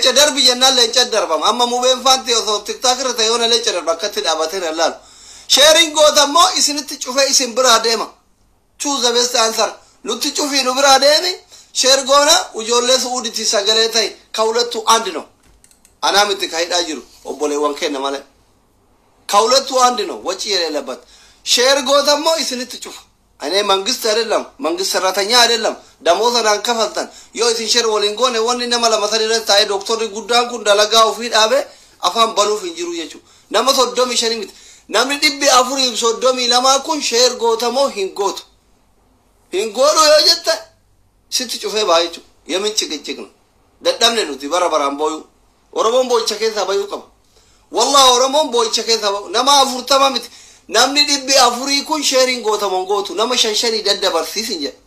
Leenca darbi jennaan leenca darbama. Amma mubeen faanti osoo TikTok irra ta'e yoona leenca darba akkatti dhaabatee na laalu. Sharing goota immoo isinitti cufee isin biraa deema. Choose the best answer. Nutti cufii nu biraa deemi. Share goona ijoollee Su'uuditti sagalee ta'e ከሁለቱ አንድ ነው። Anaa miti ka hidhaa jiru obboleewwan keenya malee. ከሁለቱ አንድ ነው ወጪ የሌለበት። Share goota immoo isinitti cufa. እኔ መንግስት አይደለም መንግስት ሰራተኛ አይደለም ደሞዝ naan kafaltan yoo isin share waliin goone wanni nama lama sadi irratti taa'ee dooktorri guddaan kun dalagaa ofii dhaabee afaan banuuf hin jiru jechuudha. Nama 35 miti. Namni 432 kun share gootamoo hin gootu. Hin godhu yoo jette sitti cufee ba'a jechuudha. የምን ጭቅጭቅ ነው? Dadhabne nuti bara baraan booyuu. Oromoon boo'icha keessaa bayuu qaba. Wallah Oromoon boo'icha keessaa bayu. Nama 40 miti. Namni 400 kun sharing gootamoo hin gootu. Nama shan shanii daddabarsiisin jedha.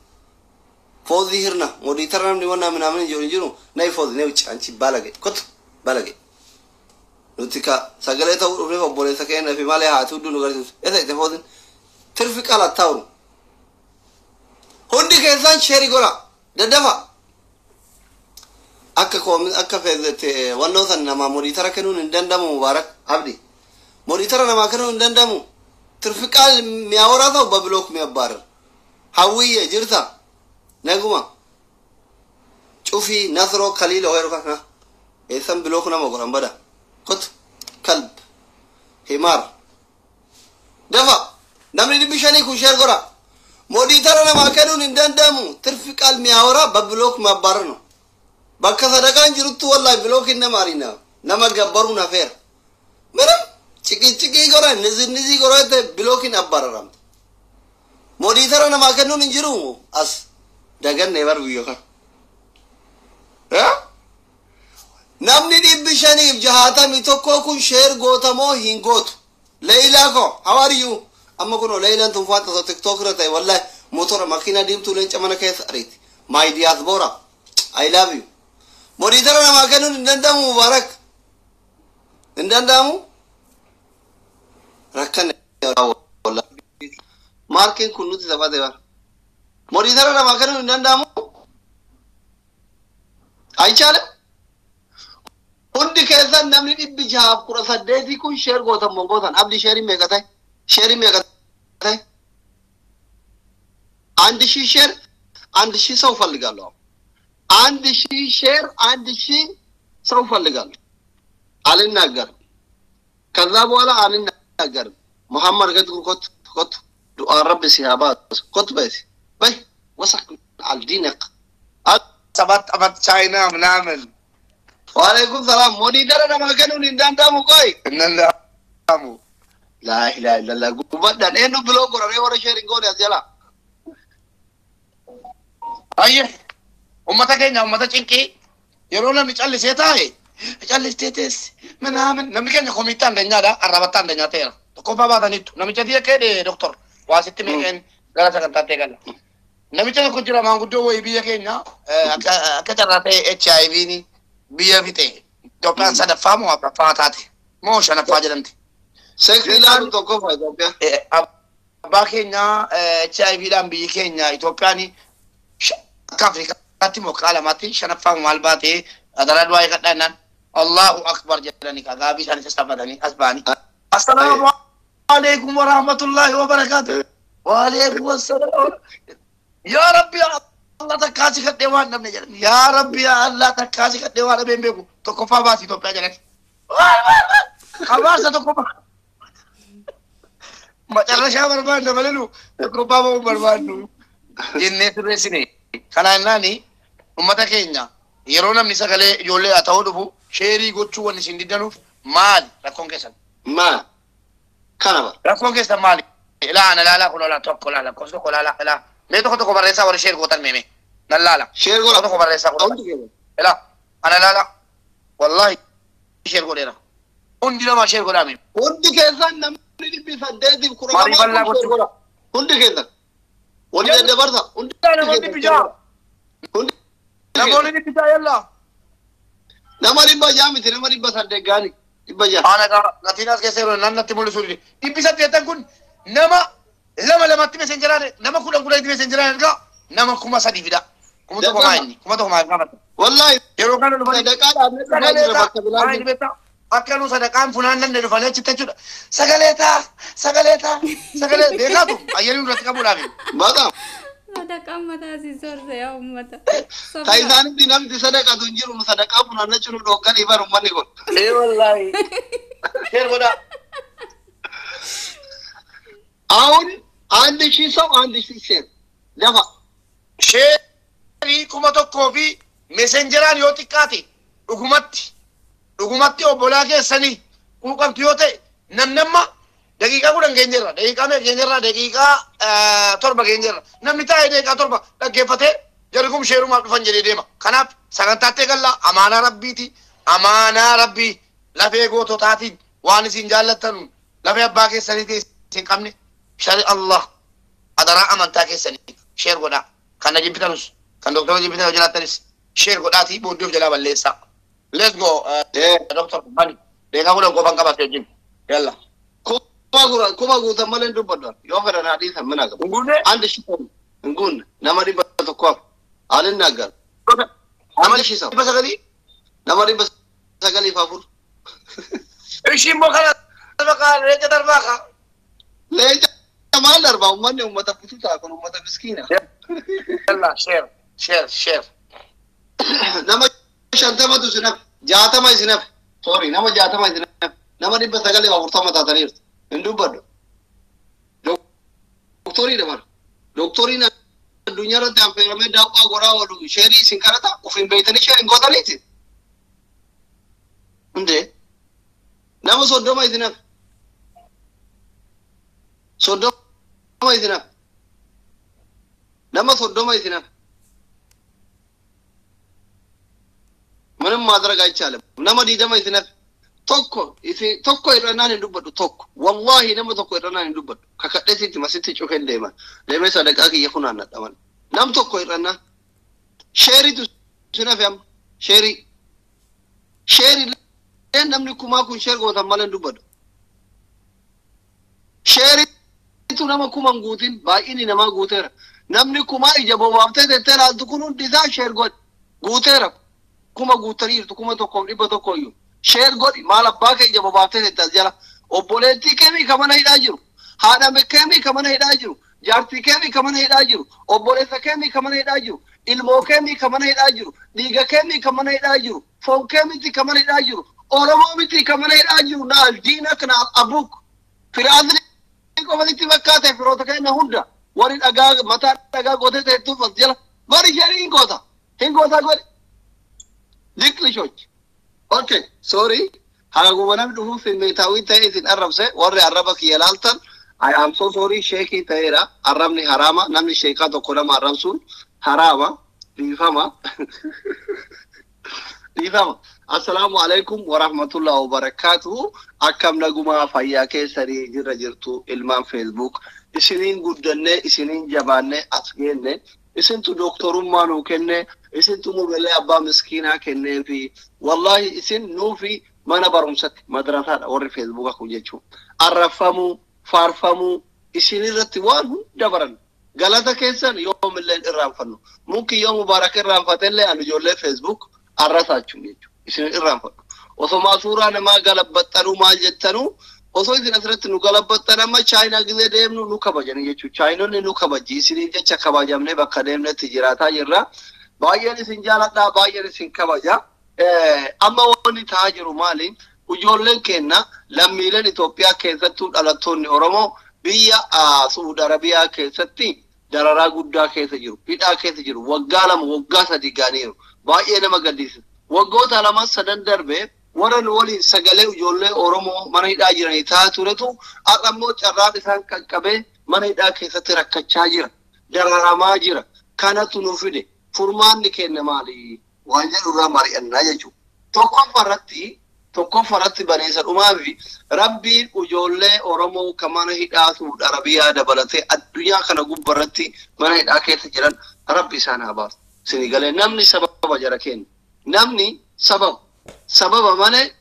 Foozii hirna moderator namni wanna ምናምን jiru hin jiru. Nay Foozi nay ውጭ አንቺ ባለጌ kottu ባለጌ. Nuti ka sagalee ta'uu dhufneef obboleessa keenya fi malee haati hudduu nu garsiisu. Eessa itti Foozin? Tirfi qaala ta'u. Hundi keessan share godha. Daddafa. Akka koomi akka feete wannoo san namaa moderator kennuun hin danda'amu Mubaarak Abdi. Moderator namaa kennuun hin danda'amu. ትርፍ ቃል የሚያወራ ሰው በ block የሚያባርር ሀውዬ jirta naguma cufii nasroo kaliila hoyru kana eessan block nama godhan bada kottu كلب حمار dafa namni 500 kun share godha. Moderator namaa kennuun hin danda'amu. ትርፍ ቃል የሚያወራ በ block ማባረር ነው። Bakka sadaqaan jiruttu wallahi blockiin nama ariina nama gabbaruun hafeera. ምንም ጭቅጭቅii godha nizinizii godha blockiin abbararamta. Moderator namaa kennuun hin jiru as daganne bar biyyo kana. Namni 561 kun share gootamoo hin gootu. Leeyilaa ko how are you? Amma kunoo Leeyilaan tun faanta osoo TikTok irra ta'e wallahi motora makiinaa diimtuu leenca mana keessa ariiti. My diaspora I love you. Moderator namaa kennuun hin danda'amu Mubaarak. Hin danda'amu? Rakkanne maarkiin kun nuti taphate bara. Moderator namaa kennuun hin danda'amu? አይቻልም? Hundi keessan namni 618 kun share gootan moo gootan abdi shareii meeqa ta'e? Shareii meeqa ta'e? 1000 share 1000 ሰው እፈልጋለሁ። 1000 share 1000 ሰው እፈልጋለሁ። አልናገርም። ከዛ በኋላ አልናገርም። መሐመድ ገድ kottu kottu du'aan rabbi si haa baasu kottu በሲ በይ ወሰክ አልዲነቅ 7 ዓመት ቻይና ምናምን ወአለይኩም ሰላም moderator namaa kennuun hin danda'amu ቆይ እነንዳሙ laa ilaaha illallah gubadhaan eenyu block godhamee warra sharing goone as jala. Ayye ummata keenya ummata cinqii yeroo namni callisee taa'e callistee teessi ምናምን namni keenya komiitti andeenyaadha arrabatti andeenyaa ta'eera tokkoffaa baataniittu namicha diya keedhe doktor waasitti meeqeen gara sagantaatti eegalla. Namicha tokko jira maanguddoo wayii biyya keenya akka carraa ta'e HIV'n biyya fixe Itoophiyaan sadaffaa moo afuraffaa taate moo shanaffaa jedhamti. Seekii ilaalu tokkoffaa Itoophiyaa. Abbaa keenya HIVdhaan biyyi keenya Itoophiyaan akka Afrikaatti moo qaalamaatti shanaffaa maal baatee adaraa du'aa eegadhaa jennaan Allahu akbar jedhanii gaabii isaanii sassaabbatanii as ba'anii. Assalaamu alaikum wa rahmatullahi wa barakaatuh. Wa alaikum assalaam. Yaa Rabbi yaa Allah takkaasi kadhee waan dhabne jedhan. Yaa Rabbi yaa Allah takkaasi kadhee waan dhabee hin beeku. Tokkoffaa baasi Itoophiyaa jedhan. Maal maal maal. Hawaasa tokkoffaa. መጨረሻ barbaanna malee nu tokkoffaa ba'uu barbaannu jennee sirreessine. Kana jennaani uummata keenya yeroo namni sagalee ijoollee haa ta'uu dhufu share gochuu wanni isin diddanuuf maali rakkoon keessan? Maal? Kana bara. Rakkoon keessan maali? Ilaa ana ilaalaa kun olaa tokko ilaala lakkoofsa tokko ilaala ilaa mee tokko tokko barreessaa warri share gootan meeme nan laala. Share Tokko godha. tokko barreessaa godha. Hundi keessan. Ilaa ana ilaala wallahi share godheera. Hundi namaa share godhaa mee. Hundi keessan namni dhibbi saddeetiif kudha Marii lamaa bal'aa kun share gochuu. godha. Hundi keessan. Walii daddabarsa. Hundi Namoonni keessan 600. Hundi Namoonni 600 yallaa. Nama 600 miti nama 800 gaani. 600. Ana gatiin as keessa yeroo nan natti mul'isu dide. 800 kun nama lama lamatti messengeraan nama 10 10tti messengeraan ergaa nama 3000 fida. 1000 maa inni 1000 maal gaafata? Wallahi Yeroo kana dhufanii sadaqaa dhaabnee dhufaa sagalee jira ta'a bakka biraa maal jiru. beektaa? Akka nu sadaqaan funaannanne dhufanii achitti jechuudha. Sagalee ta'a sagalee ta'a sagalee beekaatu ayyaanni irratti qabuudhaaf. Baqam. Sadaqaan mataa si sorse yaa uummata. Ta isaanitti namni sadaqatu hin jiru sadaqaa funaannachuu nu dhooggan ibar uummanni kun. Ee wallaahi. Share godhaa. አሁን 1000 ሰው 1000 share ለፋ Sheerii 1000 fi messengeraan yoo xiqqaate dhugumatti dhugumatti obbolaa keessanii quuqamtu yoo ta'e namni amma daqiiqaa 10 geenyerra daqiiqaa meeqa geenyerra daqiiqaa 7 geenyerra namni taa'ee daqiiqaa 7 dhaggeeffatee jarri kun sheerumaaf dhufan jedhee deema. Kanaaf sagantaatti eegallaa amaanaa rabbiiti amaanaa rabbii lafee goototaatiin waan isin jaallattanuun lafee abbaa keessanii ta'e isin qabne shari Allah adaraa amantaa keessanii share godhaa. Kan na jibbitanus kan doktora jibbitan yoo jiraattanis share godhaatii booddee of jalaa balleessaa. Let's go doktor Bani deekaa 10 qofan qabate wajjin. Yalla. kuma guutan malee hin dubbadhu yoo fedhan haadhiisan mina qaba. Hin guunne? 1000 ሰው hin guunne nama 100 አልናገር Nama 1000 ሰው 900. nama 904 Ishii immoo kana maqaa leenca darbaa kaa. Leenca maal darbaa uummanni uummata bututaa kun uummata miskiina. Yalla share share share. Nama 50tu isin hafe 60 isin hafe sorry nama 60 isin hafe nama 940 taataniirtu hin dubbadhu. Doktorii dabala. Doktoriin addunyaa irratti affeeramee daawwaa goraa oolu sheerii isin kadhata ofiin beeytanii sheerii hin gootaniiti. Hundee nama 30 isin hafe. 30 isin hafe. Nama 30 isin hafe. ምንም ማድረግ አይቻልም። Nama 20 isin hafe. Tokko isin tokko irrannaan hin dubbadhu tokko wallahi nama tokko irrannaan hin dubbadhu kakadheesitti masitti cufeen deema deemee sadaqaa kiyya funaannadha malee nam tokko irrannaan sheeritu isin hafe amma sheerii sheerii illee namni kumaa kun share gootan malee hin dubbadhu sheeritu nama kuman guutin baay'inni namaa guuteera namni kumaa ija bobaaftee tettee laaltu kun hundi isaa share godhi guuteera kuma guutaniirtu 1100 iyyuu share godhi maal abbaa kee ija bobaaftee teette as jala obboleettii keemii ka mana hidhaa jiru haadha keemii ka mana hidhaa jiru jaartii keemii ka mana hidhaa jiru obboleessa keemii ka mana hidhaa jiru ilmoo keemii ka mana hidhaa jiru dhiiga keemii ka mana hidhaa jiru foon keemiti ka mana hidhaa jiru oromoo miti ka mana hidhaa jiru naal diinak naal abuuk firaasni qofasitti fakkaate firoota keenya hunda warri dhagaa mataa dhagaa gootee teettuuf as jala bari sheerii hin goota hin gootaa godhi diqlishoch Okay, sorry. Haguma namni dhufuuf simmeetaawii ta'e isin arrabse warri arraba kiyya laaltan I am so sorry sheekii ta'eera. Arrabni haraama. Namni sheekaa tokko nama arrabsuun haraama. Dhiifama. Dhiifama. Assalaamu alaikum wa rahmatullahi wa barakaatuhu. Akkam nagumaa fayyaa keessanii jirra jirtu ilmaan Facebook. Isiniin guddannee isiniin jabaannee as geenne. Isintu doktorummaa nuu kenne. Isintu mobilee abbaa miskiinaa kenneefi. Wallahi isin nuufi mana barumsatti madrasaadha warri Facebooka kun jechuun. Arrafamuu, faarfamuu isin irratti waan hunda baran. Galata keessan yoomillee hin irraanfannu. Mukki yoo mubaarak irraanfatellee ani ijoollee Facebook arrasaachuun jechuudha. Isin irraanfadhu. Osomaa suuraa namaa galabbaxxanuu maal jettanuu osoo isin asirratti nu galabbaxxan amma chaayinaa gizee deemnu nu kabajani jechuudha. Chaayinonni nu kabaji isiniif jecha kabajamnee bakka deemnetti jiraataa jirra. Baay'een isin jaaladhaa baay'een isin kabaja. Amma wanni ta'aa jiru maali? Ijoolleen keenya lammiileen Itoophiyaa keessattuu dhalattoonni Oromoo biyya Suudi Arabiyaa keessatti dararaa guddaa keessa jiru. Hidhaa keessa jiru. Waggaa 2 waggaa 3 gaaniiru. Baay'ee nama gaddisiisa. Waggoota 2 3 darbe warra nu waliin sagalee ijoollee Oromoo mana hidhaa jiranii ta'aa turetu har'a immoo carraan isaan qaqqabee mana hidhaa keessatti rakkachaa jira. Dararamaa jira. Kanatu nu fide. Furmaanni keenya maali? Waan jedhu irraa mari'annaa jechuudha. Tokkoffaa irratti baneessa dhumaa fi rabbiin ijoollee Oromoo kan mana hidhaa Suudi Arabiyaa dabalatee addunyaa kana gubbaa irratti mana hidhaa keessa jiran rabbi isaan haa baasu. Isinii galee namni sababa jara kenna. Namni sababa malee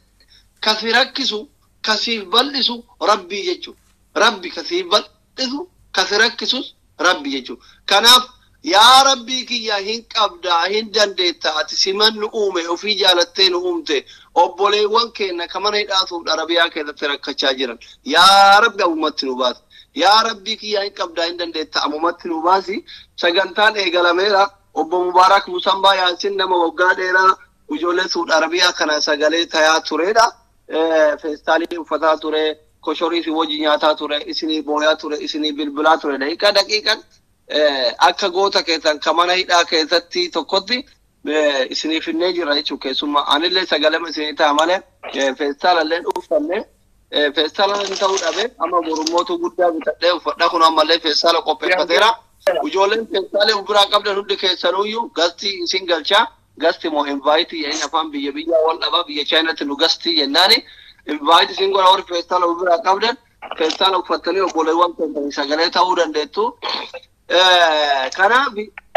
kasi rakkisu kasiif bal'isu rabbii jechuudha. Rabbi kasiif bal'isu kasi rakkisus rabbi jechuudha. Kanaaf Yaa Rabbii kiyya, hin qabdaa, hin dandeetta. Ati siman nu uume, ofii jaalattee nu uumte. Obboleewwan keenya ka mana hidhaa Suud Arabiyaa keessatti rakkachaa jiran, yaa Rabbi, ammumatti nu baasi. Yaa Rabbii kiyya, hin qabdaa, hin dandeetta, ammumatti nu baasi. Sagantaan eegalameera. Obbo Mubaarak Musambaa Yaasin nama waggaa dheeraa ijoollee Suud Arabiyaa kana sagalee tayaa turedha. Feestaalii uffataa ture, koshorii isin wajji nyaataa ture, isinii booyaa ture, isinii bilbilaa ture. Daqiiqa daqiiqan akka goota keessan ka mana hidhaa keessatti tokkotti isinii finnee jira jechuudha keessummaa. Anillee sagalema isinii ta'a malee feestaalallee uffanne, feestaala hin ta'uu dhabe. Amma borumootu guddaa bitadhee uffadha. Kun ammallee feestaala qopheeffateera. Ijoolleen feestaalee of biraa qabdan hundi keessanuyyuu gastii isin galchaa. Gasti moo invite jedhanii afaan biyya biyyaa wal dhaba. Biyya Chaayinaatti nu gastii jennaani. Invite isin godha. Warri feestaala of biraa qabdan feestaala uffattanii obboleewwan keessanii sagalee ta'uu dandeettu. Kanaaf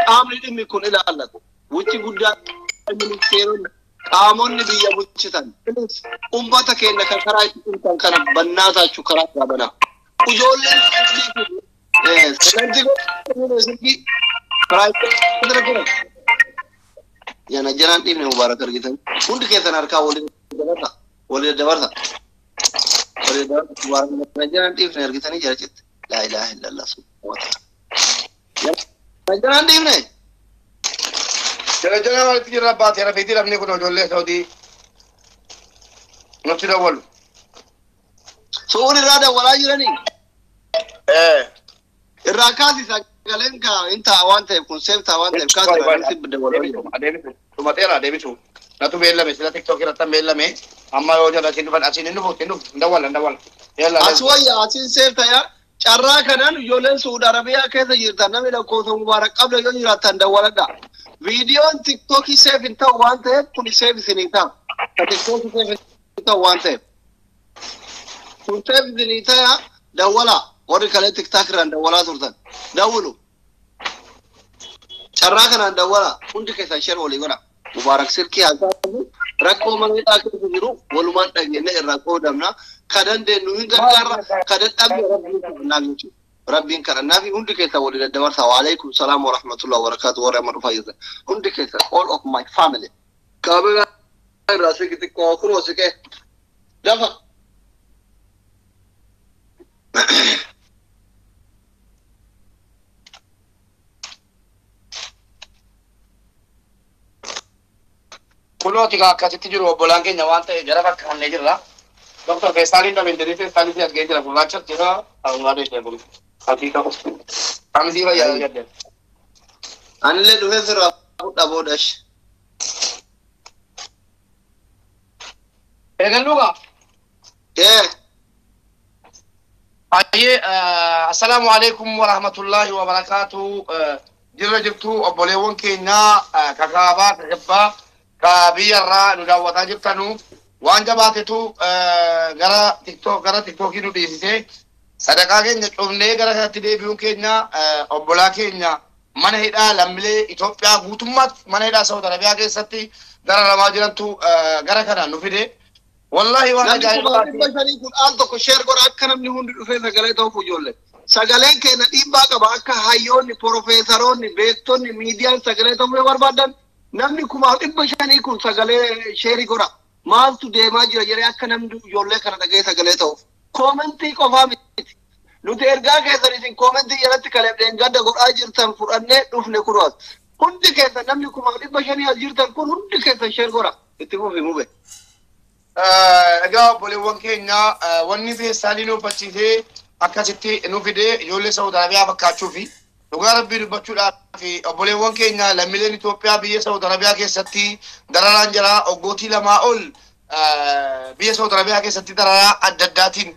qaamni dhimmi kun ilaallatu, wuchi guddaa, ministeeronni, qaamonni biyya bulchitan, ummata keenya kan karaa itti dhumtan kana bannaasaachuu karaa irraa banaa. Ijoolleen sagantii karaa itti. Yana janaan dhiifne. Mubaarak, argitan, hundi keessan harkaa waliin dabarsa, waliin dabarsa, waliin dabarsa. Mubaarak, yana janaan dhiifne, argitanii jira jette. Laa ilaaha illallah, subhaanahu wa ta'ala. Yana janaan dhiifne. Jala jala walitti jirra baatee rafeetii dhabnee kun ijoollee Saudii nutti dawwalu. Su'uun irraa dawwalaa jiranii. Irraa kaasi, sagaleen kaa hin ta'a waan ta'eef, kun save ta'a waan ta'eef, kaasi, irraa nutti dawwalaa jiru. Adeemisu. Dhumateera, adeemisu. Natu beellame, sila TikTok irratti beellame. Amma yoo jala asiin dhufan, asiin hin dhufu, hin dhufu, hin dawwala, hin dawwala. Yalla. As wayya, asiin save ta'a. Carraa kanaan ijoolleen Suudi Arabiyaa keessa jirtan, namni lakkoofsa Mubaarak qabda yoo jiraattan, dawwaladha. Viidiyoon TikTokii save hin ta'u waan ta'eef, kun save isinii ta'a. Ka TikTokii save hin ta'u waan ta'eef. Kun save isinii ta'a, dawwala. Warri kalee TikTok irraan dawwalaa turtan. Dawwulu. Carraa kanaan dawwala. Hundi keessan share walii godha. Mubaarak silkii haa taatu, rakkoo mana hidhaa keessa jiru walumaan dhageenye irraa qoodamna. Ka dandeenyu hin gargaarra. Ka dadhabne Rabbiin kadhannaaf jechuudha. Rabbiin kadhannaaf hundi keessan walii daddabarsa. Waalaikum salaam wa rahmatullahi wa barakaatu. Warri amma dhufaa jirtan. Hundi keessan, all of my family. Kaameraa irraa siqi xiqqoo, kunoo siqee. Dafa. Kunooti akkasitti jiru obbolaan keenya waan ta'e jara fakkaannee jirra. Doktor, feestaaliin dhabe jedhee feestaalii si argee jira, gurraacha jira, hawaasa ishee kun. Hakika. Kamisii fayyaa jedhe. Anillee dhufee sirraa fudha boodash. Eegalluugaa. Ee. Ayyee, assalaamu alaikum wa rahmatullahi wa barakaatu. Jirra jirtu obboleewwan keenya kakaabaa, kakabbaa, ka biyyarraa nu daawwataa jirtanu, waan jabaatetu gara TikTok, gara TikTokii nu dhiisisee, sadaqaa keenya cufnee gara kanatti deebi'uun keenya obbolaa keenya mana hidhaa, lammiilee Itoophiyaa guutummaatti mana hidhaa Saudi Arabiyaa keessatti dararamaa jirantu gara kana nu fide. Wallahi waan Namni kuma ajaa'ibaati. 500 kun al tokko share godha, akka namni hundi dhufee sagalee ta'uuf ijoollee. Sagaleen keenya dhiibbaa qaba. Akka hayyoonni, profeesaroonni, beektonni, miidiyaan sagalee ta'uu yoo barbaadan, namni 500,000 kun sagalee share godha. Maaltu deemaa jira jedhee akka namni ijoollee kana dhaga'ee sagalee ta'uuf. Comment qofaa miti. Nuti ergaa keessan isin comment jalatti kaleef gadda godhaa jirtan fudhannee dhufne kunuas. Hundi keessan, namni 500,000 as jirtan kun hundi keessan share godha. Itti fufi, mube. Egaa obboleewwan keenya, wanni feestaalii nu uffachiisee akkasitti nu fidee ijoollee Saudi Arabiyaa fakkaachuu fi dhugaa Rabbii dubbachuudhaaf, obboleewwan keenya lammiileen Itoophiyaa biyya Saudi Arabiyaa keessatti dararaan jira. Waggootii 2 ol biyya Saudi Arabiyaa keessatti dararaa adda addaatiin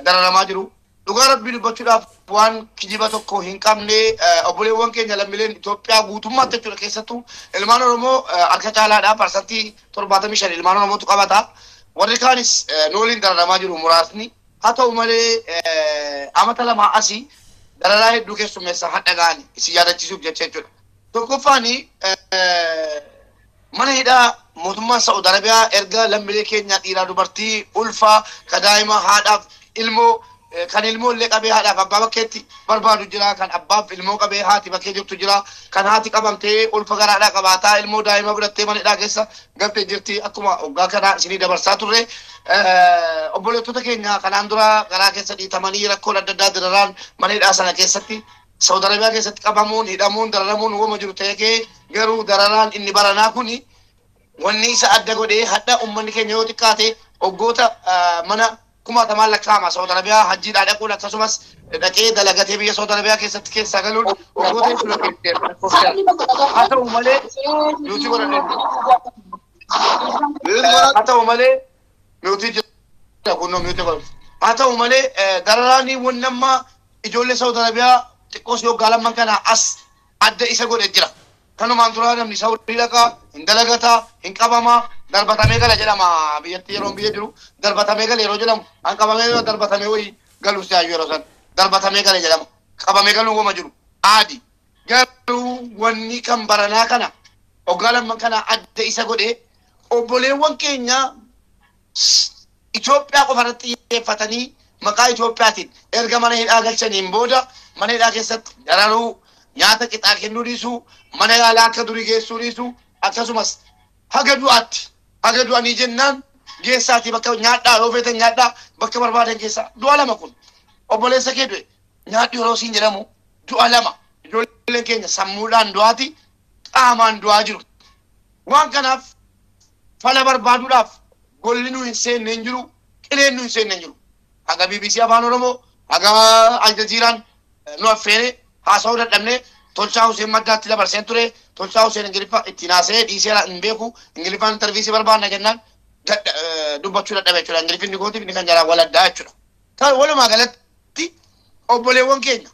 dararamaa jiru. Dhugaa Rabbii dubbachuudhaaf, waan kijiba tokko hin qabne, obboleewwan keenya lammiileen Itoophiyaa guutummaatti jechuudha, keessattuu ilmaan Oromoo harka caalaadha, 75% ilmaan Oromootu qabata. Warri kaanis nu waliin dararamaa jiru muraasni. Haa ta'u malee, amata 2 asii dararaa hedduu keessummeessaa hadha ga'ani isin yaadachiisuuf jecha jechuudha. Tokkoffaani, mana hidhaa mootummaan Saa'ud Arabiyaa erga lammiilee keenya dhiiraa, dubartii, ulfaa, ka daa'ima, haadhaaf ilmoo Kan ilmoo illee qabee haadhaaf abbaa bakkeetti barbaadu jira. Kan abbaaf ilmoo qabee haati bakkee jirtu jira. Kan haati qabamtee ulfa garaadhaa qabaataa ilmoo daa'ima fudhattee mana hidhaa keessa galtee jirti. Akkuma waggaa kanaa isinii dabarsaa turre. Obboleettota keenya kanaan dura garaa keessa dhiitamanii rakkoon adda addaa dararaan mana hidhaa sana keessatti Saudi Arabiyaa keessatti qabamuun hidhamuun dararamuun uumama jiru ta'ee garuu dararaan inni baranaa kuni wanni isa adda godhee hadha uummanni keenya yoo xiqqaate waggoota mana kumaatamaan lakkaa'ama Saudi Arabiyaa hajjiidhaa dhaquun akkasumas dhaqee dalagatee biyya Saudi Arabiyaa keessatti keessaa galuun waggoota hedduu lakkoofsiseera. Haa ta'u malee nuti godhanne. Haa ta'u malee nuti jira kunnoo nuti godhanne. Haa ta'u malee dararaan wanni amma ijoollee Saudi Arabiyaa xiqqoos yoggaa lamman kana as adda isa godhe jira. Kanumaan duraa namni Saawudii dhaqaa, hin dalagataa, hin qabamaa, darbatamee gala jedhama biyyatti yeroo biyya jiru darbatamee gala yeroo jedhamu an qabamee darbatamee wayii galuus yaayu yeroo san darbatamee gala jedhama. Qabamee galuun wama jiru aadi. Garuu wanni kan baranaa kana waggaa lamman kana adda isa godhe obboleewwan keenya Itoophiyaa qofa irratti xiyyeeffatanii maqaa Itoophiyaatiin erga mana hidhaa galchaniin booda mana hidhaa keessatti dararuu, nyaata qixaa kennuu dhiisuu, mana yaalaa akka durii geessuu dhiisuu, akkasumas haga du'aatti haga du'anii jennaan geessaatii bakka nyaadhaa yoo feetan nyaadhaa bakka barbaadan keessaa du'a lama kun obboleessa kee du'e nyaadhu yeroo siin jedhamu du'a lama ijoolleen keenya sammuudhaan du'aati qaamaan du'aa jiru. Waan kanaaf fala barbaaduudhaaf golli nu hin seenne hin jiru, qileen nu hin seenne hin jiru. Haga BBC Afaan Oromoo, haga Aljaziiraan nu affeere haasa'uu dadhabne Tolchaa Hussein Maddaatti dabarseen ture. Tolchaa Hussein Ingiliffa ittiin haasa'ee dhiisee hin beeku. Ingiliffaan intarviisii barbaanna jennaan dubbachuu dadhabe jechuudha. Ingiliffinni gootiif inni kan jaraa waladdaa jechuudha. Kan walumaa galatti obboleewwan keenya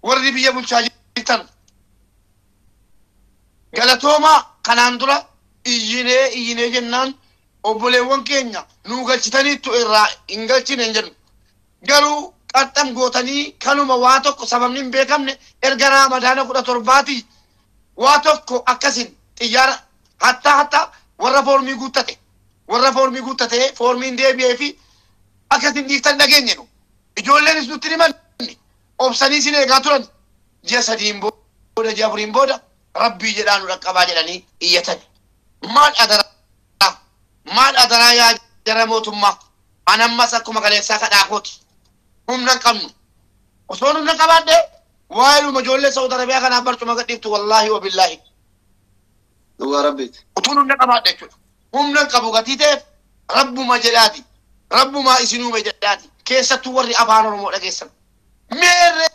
warri biyya bulchaa jirtan galatoomaa kanaan dura iyyinee iyyinee jennaan obboleewwan keenya nuu galchitaniittu irraa hin galchine hin jennu. Garuu qaxxam gootanii kanuma waa tokko sababni hin beekamne erga Raamadaana 17 waa tokko akkasin xiyyaara hattaa warra foormii guuttate warra foormii guuttate foormiin deebi'ee fi akkasin dhiiftan dhageenye nu. Ijoolleenis nutti himanne obsanii isin eegaa turan ji'a 3 booda ji'a 4 booda rabbii jedhaa nu dhaqqabaa jedhanii iyyatan. Maal adaraa maal adaraa yaa jara mootummaa an ammas akkuma kaleessaa kadhaa kooti. Humna hin qabnu. Osoo humna qabaadhe waa'ee dhuma ijoollee Saudi Arabiyaa kanaaf barcuma gadhiiftu wallaahi wa billaahi. Dhugaa rabbiiti. Utuun humna qabaadhe jechuudha. Humna hin qabu gatii ta'eef rabbuma jedhaati. Rabbumaa isin uume jedhaati. Keessattuu warri afaan Oromoo dhageessan. Meerree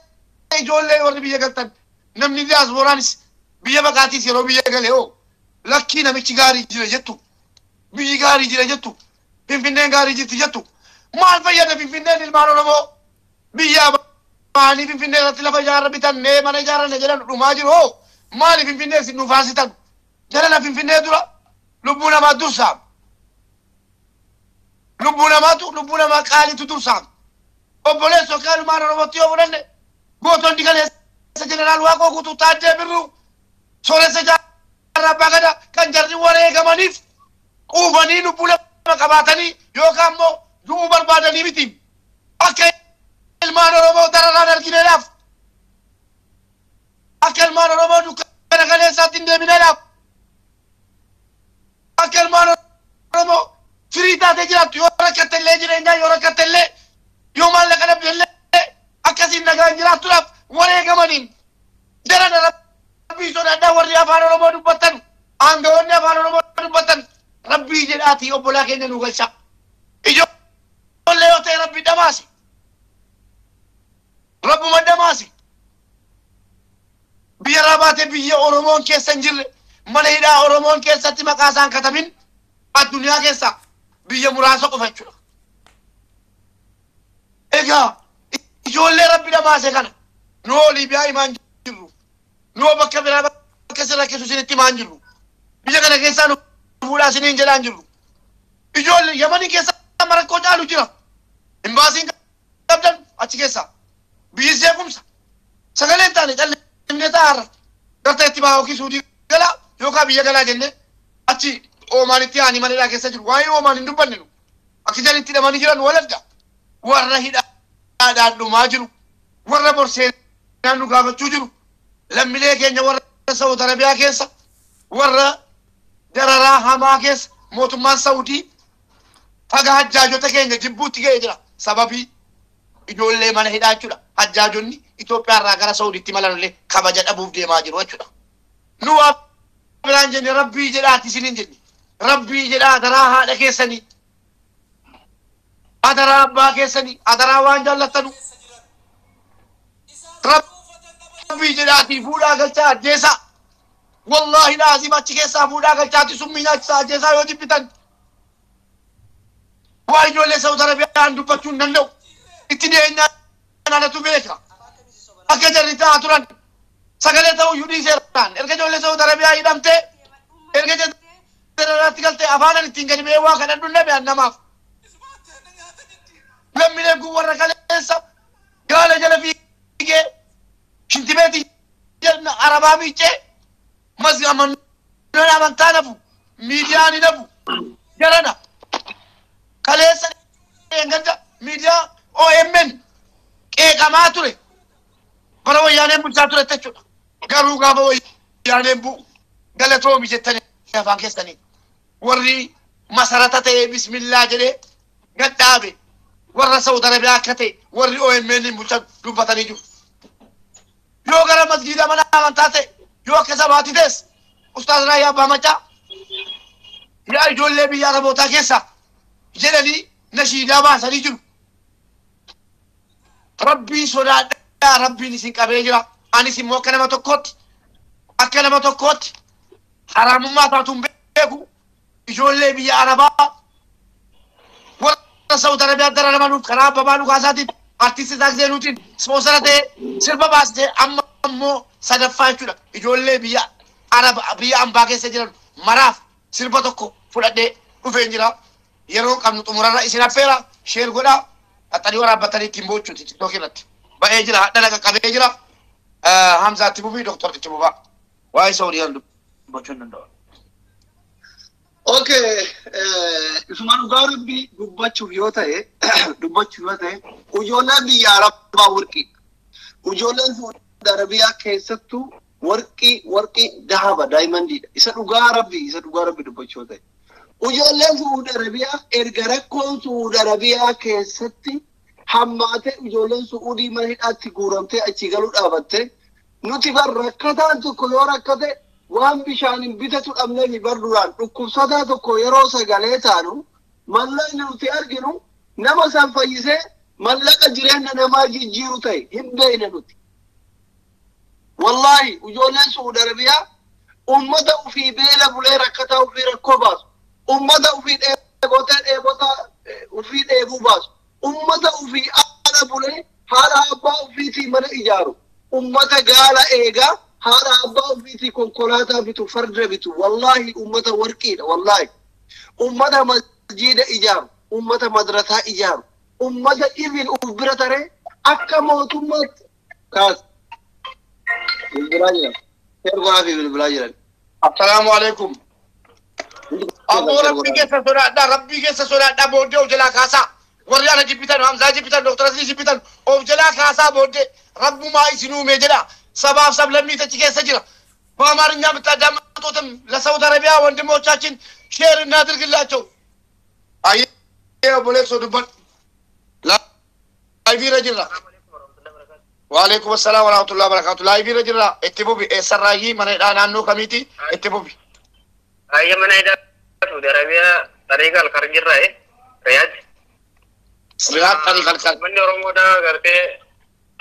ijoollee warri biyya galtan namni diyaaspooraanis biyya baqaatiis yeroo biyya gale hoo lakkii namichi gaarii jira jettu. Biyyi gaarii jira jettu. Finfinneen gaarii jirti jettu. Maal fayyada Finfinneen ilmaan Oromoo? Biyya baanii Finfinnee irratti lafa ijaarra bitannee mana ijaarranne jedhan dhumaa jiru hoo maali Finfinnee isin nu faasitan? Jalala Finfinnee dura lubbuu namaa dursaam. Lubbuu namaatu lubbuu namaa qaaliitu dursaam. Obboleessoo akka ilmaan Oromootti yoo fudhanne gootonni kaleessa Jeneraal Waaqoo Guutuu Taaddee Birruu Sooressa Jaarraa Abbaa Gadaa kan jarri wareegamaniif quufanii lubbuu lama qabaatanii yookaan immoo du'uu barbaadanii miti. Akka ilmaan Oromoo dararaan argineedhaaf akka ilmaan Oromoo dukkana kaleessaatti hin deebineedhaaf akka ilmaan Oromoo firii taatee jiraattu yoo rakkatte illee jireenyaa yoo rakkatte illee yoo maallaqa dhabde illee akkasiin nagaan jiraattuudhaaf wareegamaniin jara rabbii sodaadhaa warri afaan Oromoo dubbattan aangawoonni afaan Oromoo dubbattan rabbii jedhaatii obbolaa keenya nu galcha. Ijoollee yoo ta'e rabbi dhamaase. Rabbuma dhamaase. Biyya irraa baatee biyya Oromoon keessa hin jirre mana hidhaa Oromoon keessatti maqaa isaan katabin addunyaa keessa biyya muraasa qofa jechuudha. Egaa ijoollee rabbi dhamaase kana noo Liibiyaa himaan jirru noo bakka biraa bakka sirra keessu isinitti himaan jirru biyya kana keessaa nu fuudhaa isiniin jedhaan jirru. Ijoollee Yamanii keessa rakkoo caalu jira. Imbaasiin qabdan achi keessa. Biyyi seequmsa. Sagaleen taane callisnee taa'arra. Gartee itti bahaa yookiin Suudii galaa yookaan biyya galaa jennee achi Oomaanitti aanii mana hidhaa keessa jiru. Waa'ee Oomaan hin dubbanne nu. Akka isaan itti hidhamanii jiran waladda. Warra hidhaa hidhaadhaan dhumaa jiru, warra borseenaan nu gaafachuu jiru, lammiilee keenya warra Saudi Arabiyaa keessa, warra dararaa hamaa keessa mootummaan Saudii faga hajjaajota keenya jibbuutti ga'ee jira. Sababii ijoollee mana hidhaa jechuudha. Hajjaajonni Itoophiyaa irraa gara Saudiitti malanillee kabaja dhabuuf deemaa jiru jechuudha. Nu waa biraan jenne rabbii jedhaati isiniin jenne. Rabbii jedhaa adaraa haadha keessanii. Adaraa abbaa keessanii. Adaraa waan jaallattanu. Rabbii jedhaatii fuudhaa galchaa ajjeesaa. Wallaahi laazim achi keessaa fuudhaa galchaati summii nyaachisaa ajjeesaa yoo jibbitan. Waa ijoollee Saudi Arabiyaan dubbachuu hin danda'u. Itti dhiyeenyaan anatu beeka. Akka jarri ta'aa turan sagalee ta'uu iyyuu dhiiseeraan erga ijoollee Saudi Arabiyaa hidhamtee erga jarri galtee afaanan ittiin gadi ba'ee waa kadhadhu dhabe an namaaf. Lammiileen kun warra kaleessa gaala jala fiigee shintibeetii arabaa miiccee manneen amantaa nafu miidiyaan nafu jarana kaleessa gadda miidiyaa OMN qeeqamaa ture bara wayyaaneen bulchaa ture jechuudha. Garuu gaafa wayyaaneen bu'u galatoomi jettanii afaan keessanii warri masarata ta'ee bismillaa jedhee gadhaabe warra Saudi Arabiyaa akka ta'e warri OMN bulchan dubbatanii jiru. Yoo gara masgiida mana amantaa ta'e yoo akka sabaatti ta'es Ustaaz Raayyaa Abbaa Macaa yaa ijoollee biyya Arabootaa keessa jedhanii nashiidaa baasanii jiru. Rabbiin sodaadhaa rabbiin isin qabee jira. Anis immoo akka nama tokkootti haraamummaa taatuun beeku ijoollee biyya Arabaa warra Saudi Arabiyaa dararamanuuf karaa abbabaa Lukaasaatiin artiistii Taakseenuutiin ispoonsara ta'ee sirba baasitee amma immoo sadaffaa jechuudha. Ijoollee biyya Araba biyya ambaa keessa jiran maraaf sirba tokko fudhadhee dhufeen jira. Yeroo qabnu xumurarra isin affeera sheer godhaa qaxxanii waraabbatanii ittiin boochuuti tiktookii irratti. Ba'ee jira hadha laqa qabee jira. Hamzaatti bufii doktortichi bufaa. Waa'ee Saudiyaan dubbachuu hin danda'u. Okay, isuma dhugaa rabbii dubbachuuf yoo ta'e ijoolleen biyya Arabaa warqii. Ijoolleen Saudi Arabiyaa keessattuu warqii dahaba daayimandiidha. Isa dhugaa rabbii dubbachuu yoo ta'e. Ijoolleen Saudi Arabiyaa erga rakkoon Saudi Arabiyaa keessatti hammaatee ijoolleen Saudii mana hidhaatti guuramtee achi galuu dhaabatte nuti bar rakkataan tokko yoo rakkate waan bishaan hin bitatu dhabnee bar duraan dhukkubsataa tokko yeroo sagalee taanu mallaqni nuti arginu nama san fayyisee mallaqa jireenya namaa jijjiiru ta'e hin beekne nuti. Wallaahi ijoolleen Saudi Arabiyaa ummata ofii beela bulee rakkataa ofii rakkoo baasu. Ummata ofii dheebotee dheebota ofii dheebuu baasu. Ummata ofii haadha bulee haadha abbaa ofiitii mana ijaaru. Ummata gaala eegaa haadha abbaa ofiitii konkolaataa bitu farda bitu. Wallaahi ummata warqiidha wallaahi. Ummata masjiida ijaaru. Ummata madrasaa ijaaru. Ummata ibin uf bira taree akka mootummaatti kaas. Bilbilaa jiran. Ergaa fi bilbilaa jiran. Assalaamu alaikum. Ammoo rabbii keessa sodaadhaa rabbii keessa sodaadhaa booddee of jalaa kaasaa. Warri ana jibbitan Hamzaa jibbitan Dooktar Aziz jibbitan of jalaa kaasaa booddee rabbumaa isin uume jedha. Sabaaf sablammii achi keessa jira. በአማርኛ የምታዳምጡትም ለሳውዲ አረቢያ ወንድሞቻችን ሼር እናድርግላቸው። አየህ ቦሌክሶ ዱበን ላይቪ ረጅራ ወአለይኩም ሰላም ወራህመቱላሂ ወበረካቱ ላይቪ ረጅራ እትቡቢ ኤሰራይ መነዳ ናኖ ከሚቲ እትቡቢ አየ መነዳ ሳውዲ አረቢያ ጠሪቅ አልከርጅራ ሪያድ ሪያድ ጠሪቅ አልከር manni Oromoodhaa gartee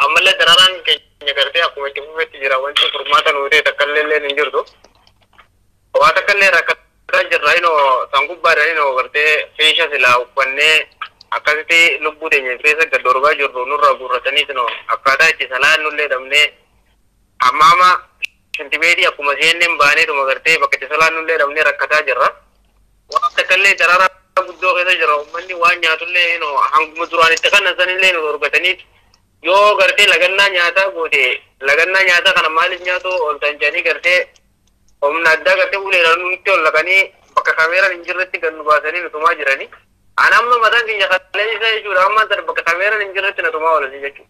ammallee dararaan keenya gartee akkuma itti fufetti jira wanti furmaata nuu ta'e takka illee hin jirtu. Waa takka illee rakkataa jirra inoo san gubbaadhaan inoo gartee feesha silaa uffannee akkasitti lubbuu teenya keessa gad darbaa jirru nurraa guurrataniis inoo akkaataa itti salaan nullee dhabnee amma amma shintibeetii akkuma seenneen baaneetuma gartee bakka itti salaan nullee dhabnee rakkataa jirra. Waa takka illee dararaa guddoo keessa jira uummanni waan nyaatullee inoo hanguma duraan itti kannan sanillee nu dorgataniit yoo gartee lagannaa nyaataa goote lagannaa nyaataa kana maaliif nyaatu ol tanjanii gartee humna addaa gartee uleedhaan nutti ol laqanii bakka kaameeraan hin jirretti gad nu baasanii nutumaa jiranii. Ani amma mataan kiyya kaleessa jechuudha amma tan bakka kameeraan hin jirretti na tumaa oolan jechuudha.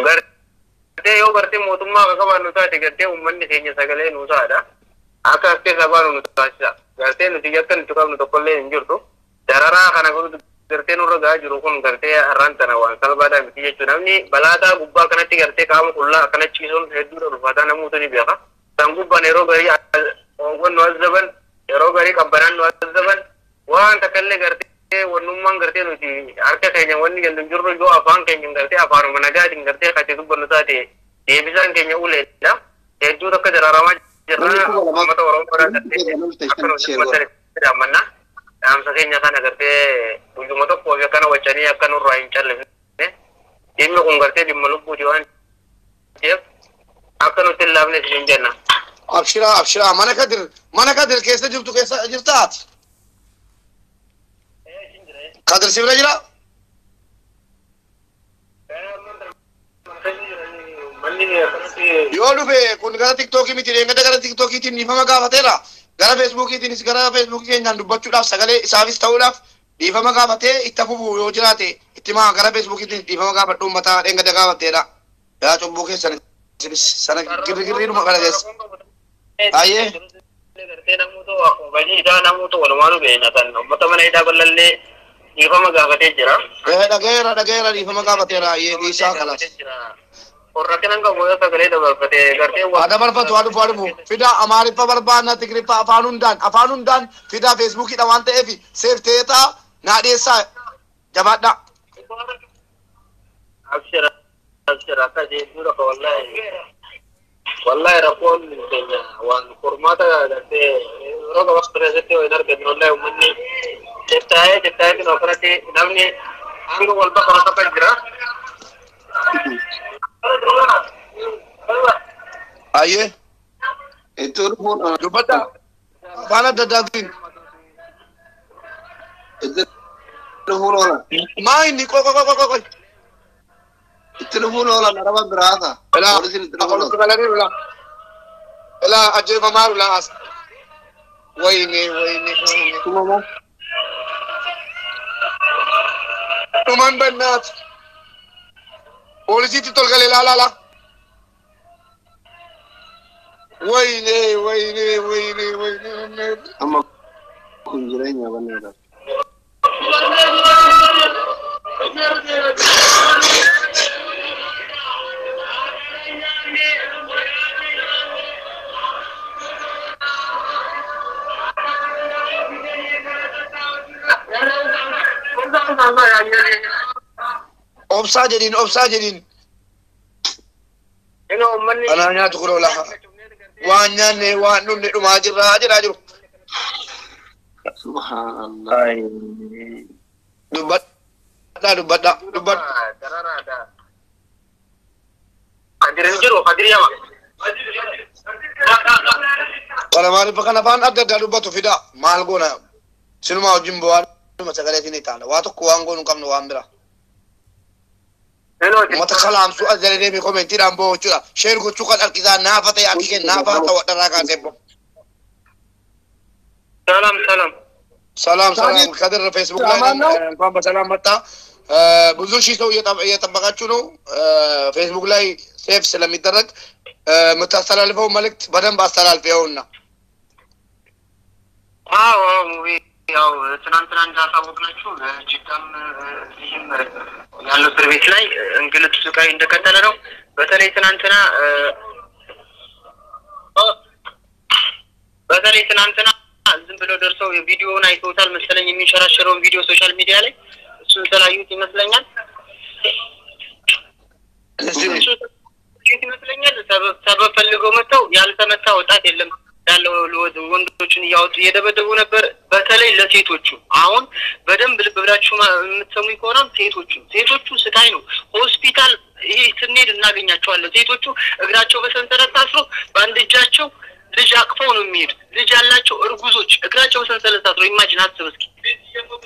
Gartee yoo gartee mootummaa akka qabaannu taate gartee uummanni keenya sagalee nuu taadha. Akka as keessa baanu nu taasisa. Gartee nuti yakka nuti qabnu tokkollee hin jirtu. Dararaa kana gartee nurra gahaa jiru kun gartee har'aan tana waan salphaadhaa miti jechuudha. Namni balaataa gubbaa kanatti gartee qaama qullaa akkana ciisuun hedduudha ulfaataa namoota ni beeka. San gubbaan yeroo garii oowwan nu azzaban yeroo garii qabbanaan nu azzaban waan takkallee gartee wannummaan gartee nuti harka keenya wanni jennu hin jirru yoo afaan keenya gartee afaanuma nagaatiin gartee kati dubbannu taate deebisaan keenya uleedha. Hedduu takka dararamaa jirra uummata Oromoo irraa gartee akka nuti ummata ammanna. Dhaamsa keenya kana gartee guyyuma tokkoo fi akkana wacanii akka nurraa hin callifne dhimmi kun gartee dhimma lubbuuti waan ta'eef akka nuti hin laafne isin jenna. Abshiraa abshiraa mana Kadir keessa jirtu keessa jirta ati. Kadir si bira jira? Yoo dhufe kun gara tiktookii miti deengada gara tiktookiitiin dhiifama gaafateera. Gara feesbuukiitiinis gara feesbuukii keenyaan dubbachuudhaaf sagalee isaafis ta'uudhaaf dhiifama gaafatee itti hafuuf yoo jiraate itti maa gara feesbuukiitiin dhiifama gaafadhu uummataa deengada gaafatteedha. Yaa cubbuu keessan isinis sana girrigirriidhuma kana keessa. Ayyee. Gartee namoota akkuma bajii isaa namoota walumaanuu beekna kan uummata mana hidhaa bal'allee dhiifama gaafatee jira. Dhageera dhageera dhiifama gaafateera ayyee dhiisaa kalaas. Warra kanan qabu yoo sagalee dabarfatee gartee Haa dabarfatu haa dhufu haa dhufu fidaa Amaariffa barbaanna Tigiriffa afaan hundaan fidaa feesbuukiidha waan ta'eef seef ta'eetaa naa dhiyeessaa jabaadhaa. Abshira abshira akka jechuudha ka wallahi wallahi rakkoon keenya waan furmaata gartee yeroo gabaabaa keessatti hin arganne wallahi uummanni jettaa'ee jettaa'ee kan akkanatti namni hanga wal bakka tokko jira. Ayyee Itti dhufuun dubbadhaa afaan adda addaatiin itti dhufuun oolan. maa inni qoy qoy qoy qoy qoy. Itti dhufuun oolan araba biraata. Ilaa Poolisiin itti dhufuun walitti oolan. galaniiru laa. Ilaa ajjeefamaaru laa as. Wayne wayne wayne. Tumamoo. Dhuman bannaati. Poolisiitti tol galee laa laa laa. Wayne wayne wayne wayne. Amma kun jireenya bannaadha. Obsaa jedhiin obsaa jedhiin. Inoo uummanni Anaa nyaatu kunoo lafa. Waan nyaanne waan dhumne dhumaa jirraa jedhaa jiru. Subhaanallah. Dubbadhaa dubbadhaa dubbadhaa. Dararaadha. Kadir hin jiru Kadir yama. Kana maaliif kan afaan adda addaa dubbatu fidaa maal goona sinumaa wajjin bu'aa dhuma sagalee isin taana waa tokko waan goonu hin qabnu waan bira. Uummata kalaamsuu as jala deemee koomentiidhaan bo'oo jechuudha. Sheer gochuu kan harkisaa naafa ta'e harki kee naafa ta'u dharraa kaasee bo'o. ሰላም ሰላም። ሰላም ሰላም። ከድር ፌስቡክ ላይ እንኳን በሰላም መጣ። ብዙ ሺህ ሰው እየጠበቃችሁ ነው። ፌስቡክ ላይ save ስለሚደረግ የምታስተላልፈው መልእክት በደንብ አስተላልፍ። ይኸውና አዎ ሙቤ፣ ያው ትናንትና እንዳሳወቅናችሁ ጅዳም እዚህም ያለው እስር ቤት ላይ እንግልት ስቃይ እንደቀጠለ ነው። በተለይ ትናንትና ዝም ብለው ደርሰው ቪዲዮውን አይተውታል መሰለኝ፣ የሚንሸራሸረውን ቪዲዮ social media ላይ እሱን ስላዩት ይመስለኛል ሰበብ ፈልገው መጥተው ያልተመታ ወጣት የለም ያለው ወንዶችን እያወጡ እየደበደቡ ነበር። በተለይ ለሴቶቹ አሁን በደንብ ልብ ብላችሁ የምትሰሙኝ ከሆነ ሴቶቹ ስቃይ ነው። ሆስፒታል ይሄ ስንሄድ እናገኛቸዋለን። ሴቶቹ እግራቸው በሰንሰለት ታስሮ በአንድ እጃቸው ልጅ አቅፈው ነው የሚሄዱት። ልጅ ያላቸው እርጉዞች እግራቸው በሰንሰለት ታስሮ imagine አስብ እስኪ።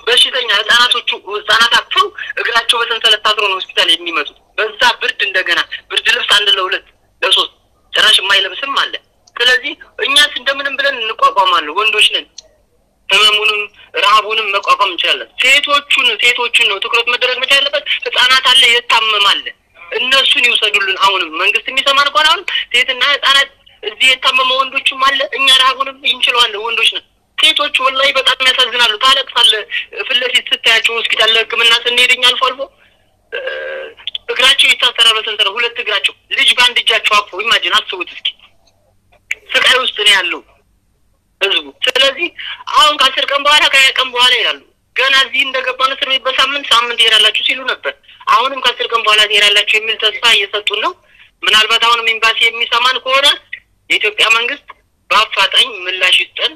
በሽተኛ ህጻናቶቹ ህጻናት አቅፈው እግራቸው በሰንሰለት ታስሮ ነው ሆስፒታል የሚመጡት። በዛ ብርድ እንደገና ብርድ ልብስ አንድ ለሁለት ለሶስት ጭራሽ የማይለብስም አለ። ስለዚህ እኛስ እንደምንም ብለን እንቋቋማለን፣ ወንዶች ነን። ህመሙንም ረሃቡንም መቋቋም እንችላለን። ሴቶቹን ነው ትኩረት መደረግ መቻል ያለበት። ህጻናት አለ፣ የታመመ አለ፣ እነሱን ይውሰዱልን። አሁንም መንግስት የሚሰማን ከሆነ አሁንም ሴትና ህጻናት እዚህ የታመመ ወንዶችም አለ። እኛ ረሀቡንም እንችለዋለን፣ ወንዶች ነን። ሴቶቹ ወላሂ በጣም ያሳዝናሉ። ታለቅሳለህ ፊት ለፊት ስታያቸው። ሆስፒታል ለህክምና ስንሄድ እኛ አልፎ አልፎ እግራቸው ይታሰራል በሰንሰለት፣ ሁለት እግራቸው፣ ልጅ በአንድ እጃቸው አቅፎ፣ imagine አስቡት እስኪ፣ ስቃይ ውስጥ ነው ያለው ህዝቡ። ስለዚህ አሁን ከ10 ቀን በኋላ፣ ከ20 ቀን በኋላ ይላሉ። ገና እዚህ እንደገባን እስር ቤት በሳምንት ሳምንት ትሄዳላችሁ ሲሉ ነበር። አሁንም ከ10 ቀን በኋላ ትሄዳላችሁ የሚል ተስፋ እየሰጡን ነው። ምናልባት አሁንም ኤምባሲ የሚሰማን ከሆነ የኢትዮጵያ መንግስት በአፋጣኝ ምላሽ ይስጠን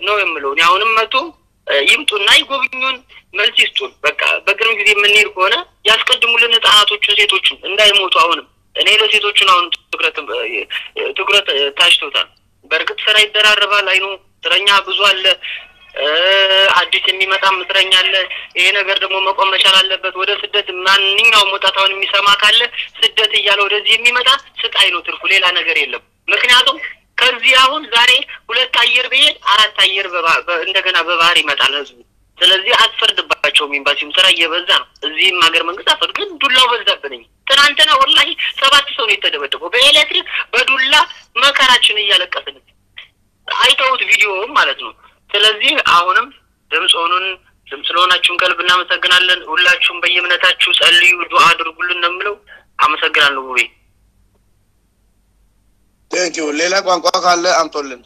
ነው የምለው። እኔ አሁንም መቶ ይምጡና ይጎብኙን፣ መልስ ይስጡን። በቃ በቅርብ ጊዜ የምንሄድ ከሆነ ያስቀድሙልን ህጻናቶቹን፣ ሴቶቹን እንዳይሞቱ። አሁንም እኔ ለሴቶቹን አሁን ትኩረት ታሽቶታል። በእርግጥ ስራ ይደራረባል። አይኑ እስረኛ ብዙ አለ። አዲስ የሚመጣም እስረኛ አለ። ይሄ ነገር ደግሞ መቆም መቻል አለበት። ወደ ስደት ማንኛውም ወጣት አሁን የሚሰማ ካለ ስደት እያለ ወደዚህ የሚመጣ ስቃይ ነው ትርፉ፣ ሌላ ነገር የለም። ምክንያቱም ከዚህ አሁን ዛሬ ሁለት አየር ብሄድ አራት አየር እንደገና በባህር ይመጣል ህዝቡ። ስለዚህ አትፈርድባቸውም። ኤምባሲውም ስራ እየበዛ ነው። እዚህም ሀገር መንግስት አፈርድ ግን ዱላው በዛብን። ትናንትና ወላሂ ሰባት ሰው ነው የተደበደበው በኤሌክትሪክ በዱላ፣ መከራችን እያለቀስን አይተውት ቪዲዮውም ማለት ነው። ስለዚህ አሁንም ድምፅ ሆኑን። ድምፅ ለሆናችሁን ከልብ እናመሰግናለን። ሁላችሁም በየእምነታችሁ ጸልዩ፣ ዱዓ አድርጉልን ነው የምለው። አመሰግናለሁ ውቤ። Thank you። ሌላ ቋንቋ ካለ አምጦልን።